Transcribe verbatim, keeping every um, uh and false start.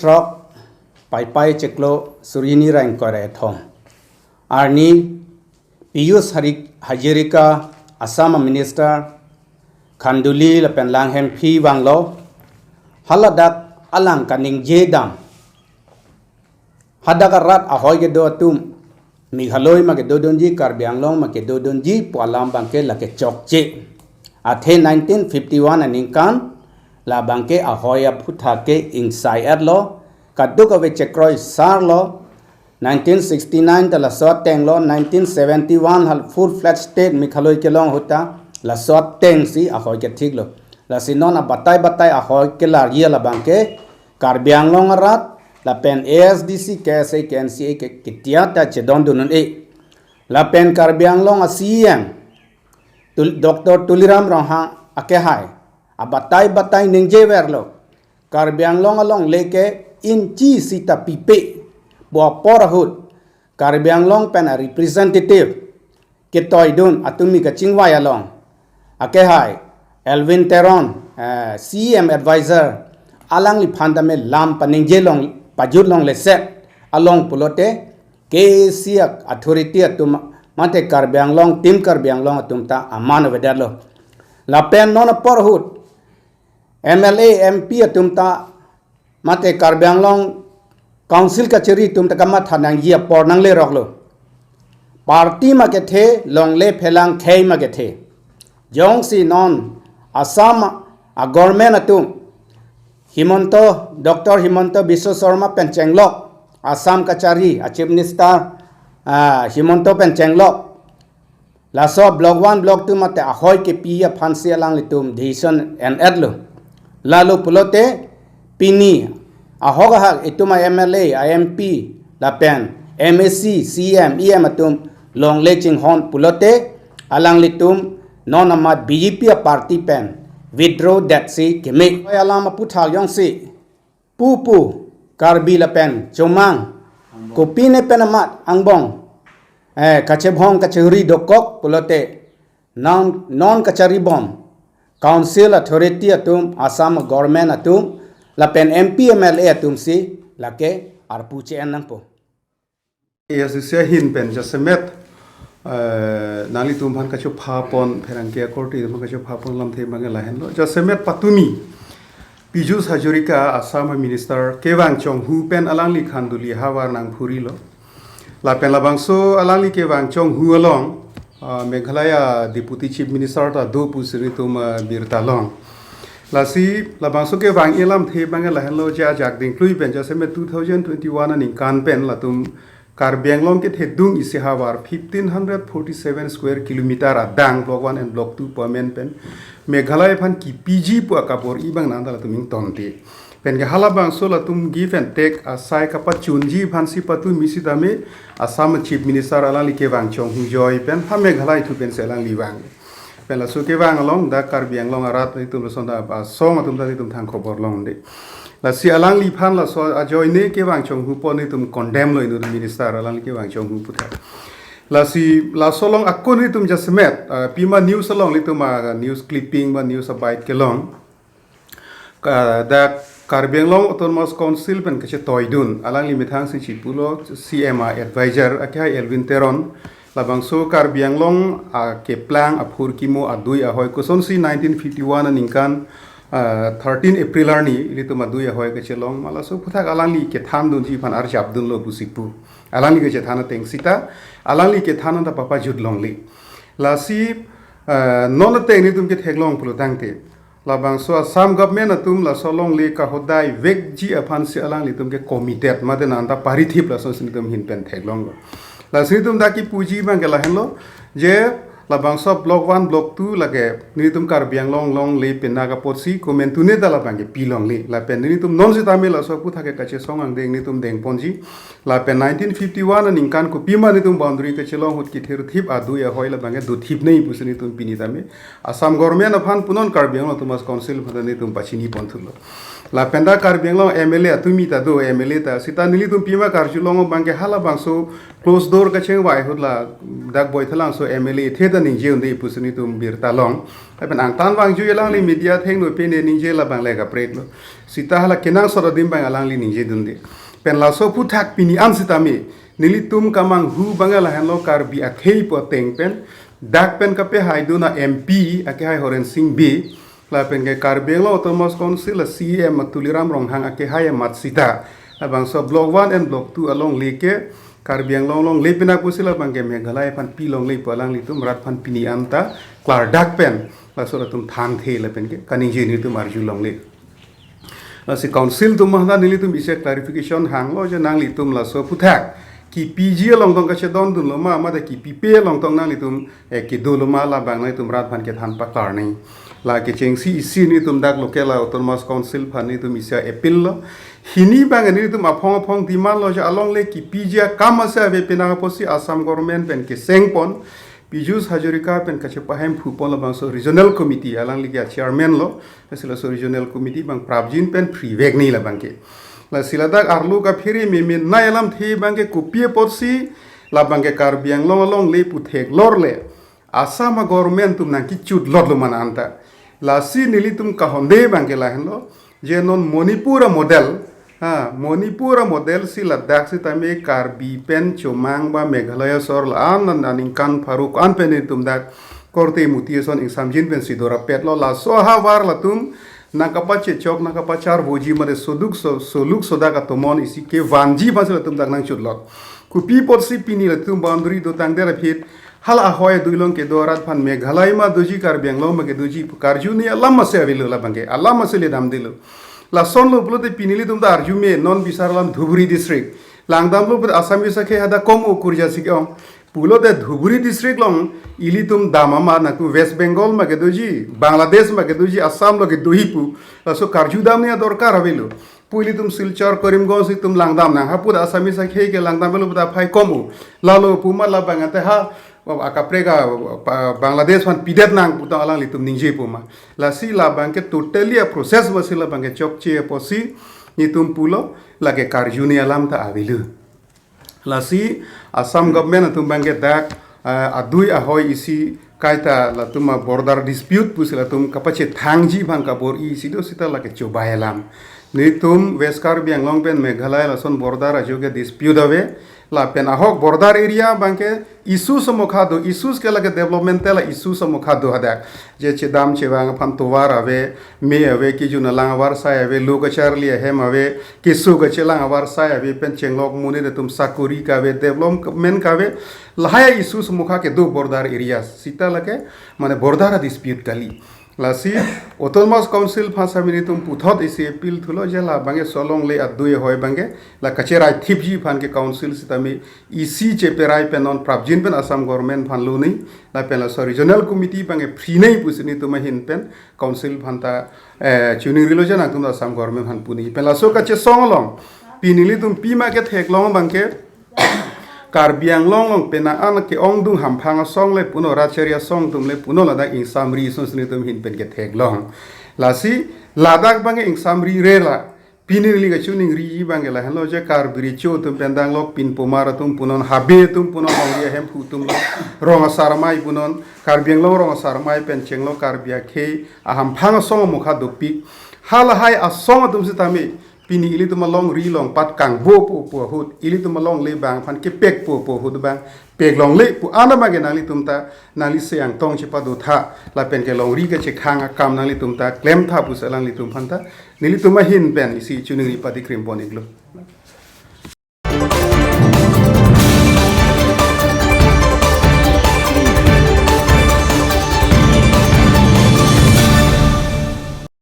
Throk, Paipai chiklo suri hini ra ingkoi ra kethom. Arni Piyush Hari-, Hazarika, Assam Minister, Khanduli lapen Langhemphi vanglo. Haladak alang kaningje dam, hadak arat ahoi kedo atum, Meghalaya ma kedodunji, Karbi Anglong ma kedodunji pu alam abangke lake chokche. Athe nineteen fifty-one aningkan labangke ahoi aphuthak ke ingsai-etlo, kadokave chekroi sarlo. Nineteen sixty-nine ta laso atenglo, nineteen seventy-one hal full-fledged state Meghalaya kelong ahut ta laso atengsi ahoi kethiklo. Lasi non abatai batai ahoi kelarji labangke Karbi Anglong arat lapen A S D C, K S A, K N C A ke ketia ta chedondun un-e. Lapen Karbi Anglong a C E M Tul-, Doctor Tuliram Ronghang akehai abatai batai ningjeverlo, Karbi Anglong alongle ke inchi sita pipe pu apor ahut Karbi Anglong pen a representative ketoidun atumi kachingvai along akehai Elwin Teron, eh, C E M advisor, alangliphan tame lam paningje long, pajut longle set along pulote K A A C authority atum mate Karbi Anglong, Team Karbi Anglong atum ta aman avedetlo. Lapen non apor ahut M L A, M P atum ta mate Karbi Anglong Council kachari atum ta kamatha nangji apor nangleroklo. Party ma kethe, longle phelang khei ma kethe. Jongsi non Assam a government atum Himanta, Doctor Himanta Biswa Sarma pen chenglok, Assam kachari a Chief Minister, ah, Himanta pen chenglok, laso Block one, Block two mate ahoi kepi aphansi alanglitum decision en-etlo. Lalo pulote pini ahok ahak itum a M L A, a M P lapen M A C, C E M, E M atum longle chinghon pulote alanglitum non amat B J P a party pen withdraw detsi keme. Ahoi alam aphuthak jongsi pupu Karbi lapen Chomang kopine pen amat angbong, eh, kachebhong kachehuri dokok pulote non, non kacharibom Council authority atum, Assam government atum lapen M P M L A atumsi lake arpu che-en nangpo. A S D C ahin pen jasemet, eh, nanglitum aphan kachopha pon, pherangke akorte atum aphan kachopha pon lamthe abangke lahenlo. Jasemet patumi Piyush Hazarika, Assam Minister, kevang chonghu pen alangli Khanduli ahavar nangphurilo. Lapen labangso alangli kevang chonghu along, ah, Meghalaya Deputy Chief Minister ta do pusi nelitum, ah, birta long. Lasi labangso kevang-i alamthe abangke lahenlo, je ajak dingklui pen jasemet two thousand twenty-one aningkan pen latum Karbi Anglong kethedung isi ahavar fifteen hundred forty-seven square kilometer adang Block one and Block two pu amen pen Meghalaya aphan kipiji pu akabor-i abang nangta latum ingtonte. Penke halabangso latum give and take asai kapachunji aphansi patumi sitame Assam Chief Minister alangli kevang chonghu joi pen ha Meghalaya thu pensi alangli vang. Pen laso kevang along dak Karbi Anglong arat itum lason ta asong atum ta itum thang khobor longde. Lasi alangliphan laso ajoine kevang chonghu pon itum condemn lo inut minister alangli kevang chonghu puthot. Lasi laso along akun itum jasemet, ah, pima news along itum, ah, news clipping ba news abait kelong. Ka, dak Karbi Anglong Autonomous Council pen kachetoidun, alangli methangsi chipulo C M a advisor akehai Elwin Teron, labangso Karbi Anglong akeplang aphurkimo adui ahoi kosonsi nineteen fifty-one aningkan, ah, thirteen April arni ilitum adui ahoi kachelong ma laso aphuthak alangli kethandunji aphan arjapdunlo pusi pu. Alangli kachethan ateng sita, alangli kethan anta papajut longle. Lasi, ah, non ateng nelitum ketheklong pulo tangte labangso Assam government atum laso alongle kahodai vekji aphansi alanglitum ke committed mate nangta parithip lasonsi nelitum ahin pen theklonglo. Lasi nelitum dak kipuji abangke lahenlo, je labangso Block one, Block two lake nelitum Karbi Anglong alongle pinak apotsi komantu neta labangke pilongle. Lapen nelitum non sitame laso aphuthak ke kachesong angdeng nelitum dengponji. Lapen nineteen fifty-one aningkan kopima nelitum boundary kachelong ahut kithirthip adui ahoi labangke dothipnei pusi nelitum pini tame Assam government aphan punon Karbi Anglong Autonomous Council aphan nelitum pachini ponthulo. Lapen dak Karbi Anglong M L A atumi ta do, M L A ta sita nelitum pima karjulong abangke halabangso closed door kachingvai ahut ladak Baithalangso M L A the ningje un-e pusi nelitum birta long. Lapen angtan vangju alangli media athengno pen ningje labang le kaprek lo. Seta hala kenangsot adim abang alangli ningje dunde. Pen laso aphuthak pini an sitame nelitum kamanghu abang lahenlo Karbi akhei pu ateng pen. Dak pen kapehaidun a-M P akehai Horen Sing Bey. Lapen ke Karbi Anglong Autonomous Council a-C E M a Tuliram Ronghang akehai amat seta labangso Block one and Block two alongle ke Karbi Anglong alongle pina pusi labang ke Meghalaya aphan pilongle pu alanglitum rat aphan pini anta klardak pen laso atum thanthe lapen ke kaningje nelitum arjulongle. Lasi council atum mahna nelitum isi clarification hanglo je nanglitum laso aphuthak kipiji along tong kachedondunlo ma, mate kipipe along tong nanglitum eh, kedo lo ma labang nangtum rat aphan kethan paklar nang. La kechengsi isi nelitum dak local a-Autonomous Council aphan nelitum isi appeal lo. Hini abang nelitum aphong aphong demand lo je alongle kipiji akam ase ave pina apotsi Assam government pen kesengpon Piyush Hazarika pen kachepahemphupon labangso regional committee alangli ke chairman lo. Lasi laso regional committee abang prapjin pen free vek ni labang ke. Lasi ladak arlo kaphere memenei alamthe abang ke kopi apotsi labang ke Karbi Anglong alongle pu theklor le Assam a-government atum nangkichutlot lo mana anta. Lasi nelitum kahonde abang ke lahenlo. Je non Manipur a-model, ha, Manipur a-model si ladak sitame Karbi pen chomang ba Meghalaya asor la-an an aningkan pharo ko-an pen nelitum dak korte muti ason ingsamjin pensi dorapetlo. Laso ahavar latum nangkapachechok nangkapacharvoji mate soduk so, soluk sodak atomon isi kevanji aphansi latum dak nangchutlot. Kopi apotsi pini latum boundary dotangdet aphi hala ahoi adui along kedo arat aphan Meghalaya ma doji Karbi Anglong ma kedoji pu karju ni alam ase avelo labang ke, alam ase le damdelo. Lasonlo pulote pini nelitum ta arjume non bisar alam Dhubri district. Langdamlo pulote Assamese akhei hadak kom okur jasi ke-ong. Pulote Dhubri district along ilitum dam ama nangtum West Bengal ma kedoji, Bangladesh ma kedoji, Assam lo kedoji pu. Laso karjudam ni adorkar avelo. Pu ilitum Silchar, Karimganj itum langdam nang. Hapu ta Assamese akhei ke langdamlo puta phai kom o. Lalo puma labang ante ha akaprek a pa-, Bangladesh aphan pidet nang pu ta alanglitum ningje puma. Lasi labang ke totally a-process masi labang ke chokche apotsi nelitum pulo lake karju ni alam ta avelo. Lasi Assam government atum abang ke dak, ah, adui ahoi isi kaita latum a-border dispute pusi latum kapachethangji aphan kabor-i isi do seta lake chobai alam. Nelitum West Karbi Anglong pen Meghalaya lason border ajo ke dispute ave. Lapen ahok border area abang ke issues amokha do, issues ke lake developmental issues amokha do hadak. Je chedam chevang aphan tovar ave, me ave, kejun alang avarsai ave, lo kacharli ahem ave, keso kachelang avarsai ave, pen chenglok monit atum sakori kave, development kave, lahai issues mukha kedo border areas. Seta lake, mane border dispute kali. Lasi, Autonomous Council aphan sami nelitum puthot isi appeal thulo je labang ke solongle adui ahoi abang ke, la kacherai thipji aphan ke council sitame isi cheperai pen non prapjin pen Assam government aphan luni, lapen laso regional committee abang ke free nei pusi nelitum ahin pen, council aphan ta, eh, chuning rilo je nangtum ta Assam government aphan puni. Pen laso kachesong along, pini nelitum pima ketheklong abang ke, Karbi Anglong along penang an ke-ongdung hamphang asong le punon, rachari asong atum le punon ladak ingsamri ason si nelitum ahin pen ketheklong. Lasi, ladak abang ke ingsamri rela, pini neli kachiningri abang ke lahenlo je Karbi Recho atum pen danglok, pinpomar atum punon, habe atum punon, longri ahemphu atum lo, rong asar amei punon, Karbi Anglong rong asar amei pen chenglok Karbi akhei ahamphang asong amukha dopik. Halahai asong atum sitame pini ilitum alongri along pat kangbo po po ahut, ilitum alongle abang aphan kepek po po ahut abang, peklongle pu an abang ke nanglitum ta, nangli se angtong chepadotha, lapen ke longri kachekhang akam nanglitum ta klemtha pusi alanglitum aphan ta nelitum ahin pen isi chiningri pati krimpon iklo.